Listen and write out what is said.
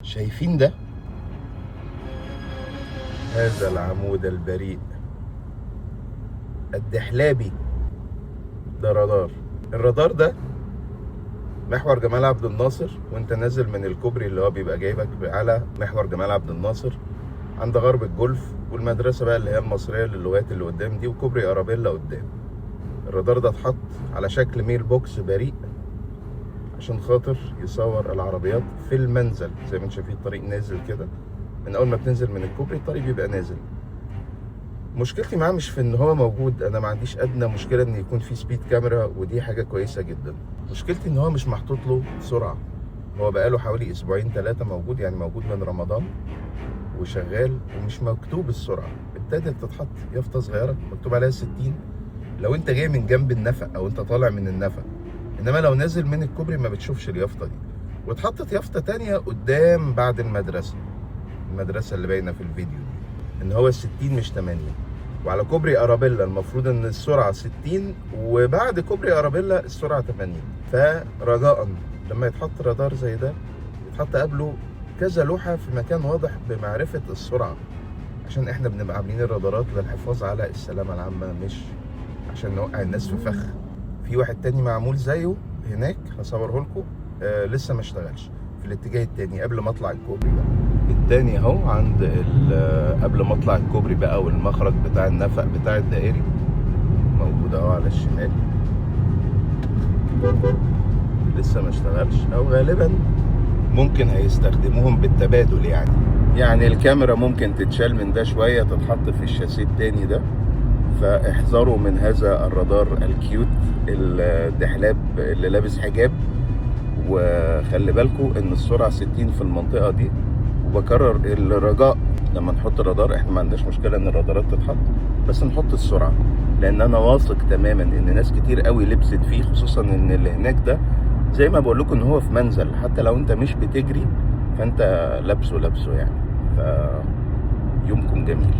شايفين ده؟ هذا العمود البريء الدحلابي ده رادار. الرادار ده محور جمال عبد الناصر، وانت نازل من الكوبري اللي هو بيبقى جايبك على محور جمال عبد الناصر عند غرب الجولف، والمدرسة بقى اللي هي المصرية للغات اللي قدام دي، وكوبري أرابيلا قدام. الرادار ده اتحط على شكل mail box بريء عشان خاطر يصور العربيات في المنزل. زي ما انتم شايفين الطريق نازل كده، من اول ما بتنزل من الكوبري الطريق بيبقى نازل. مشكلتي معاه مش في ان هو موجود، انا ما عنديش ادنى مشكلة ان يكون في speed camera ودي حاجة كويسة جدا. مشكلتي ان هو مش محطوط له سرعة. هو بقاله حوالي اسبوعين 3 موجود، يعني موجود من رمضان وشغال ومش مكتوب السرعة. ابتدت تتحط يافطة صغيرة مكتوب عليها 60 لو انت جاي من جنب النفق او انت طالع من النفق، انما لو نازل من الكوبري ما بتشوفش اليافطه دي. واتحطت يافطة تانية قدام بعد المدرسة، المدرسة اللي باينة في الفيديو دي، ان هو 60 مش 80. وعلى كوبري ارابيلا المفروض ان السرعة 60، وبعد كوبري ارابيلا السرعة 80. فرجاء لما يتحط رادار زي ده يتحط قبله كذا لوحة في مكان واضح بمعرفة السرعة، عشان احنا بنبقى عاملين الرادارات للحفاظ على السلامة العامة، مش عشان نوقع الناس في فخ. في واحد تاني معمول زيه هناك هصوره لكم، لسه ما اشتغلش في الاتجاه التاني قبل ما اطلع الكوبري بقى. التاني اهو عند قبل ما اطلع الكوبري بقى، والمخرج بتاع النفق بتاع الدائري موجود اهو على الشمال، لسه ما اشتغلش، او غالبا ممكن هيستخدموهم بالتبادل. يعني الكاميرا ممكن تتشال من ده شوية تتحط في الشاسيه التاني ده. فاحذروا من هذا الرادار ال cute الدحلاب اللي لابس حجاب، وخلي بالكم ان السرعة 60 في المنطقة دي. وبكرر الرجاء، لما نحط رادار احنا ما عندناش مشكلة ان الرادارات تتحط، بس نحط السرعة، لان انا واثق تماما ان ناس كتير قوي لبست فيه، خصوصا ان اللي هناك ده زي ما بقول لكم ان هو في منزل، حتى لو انت مش بتجري فانت لابسه لابسه يعني. ف يومكم جميل.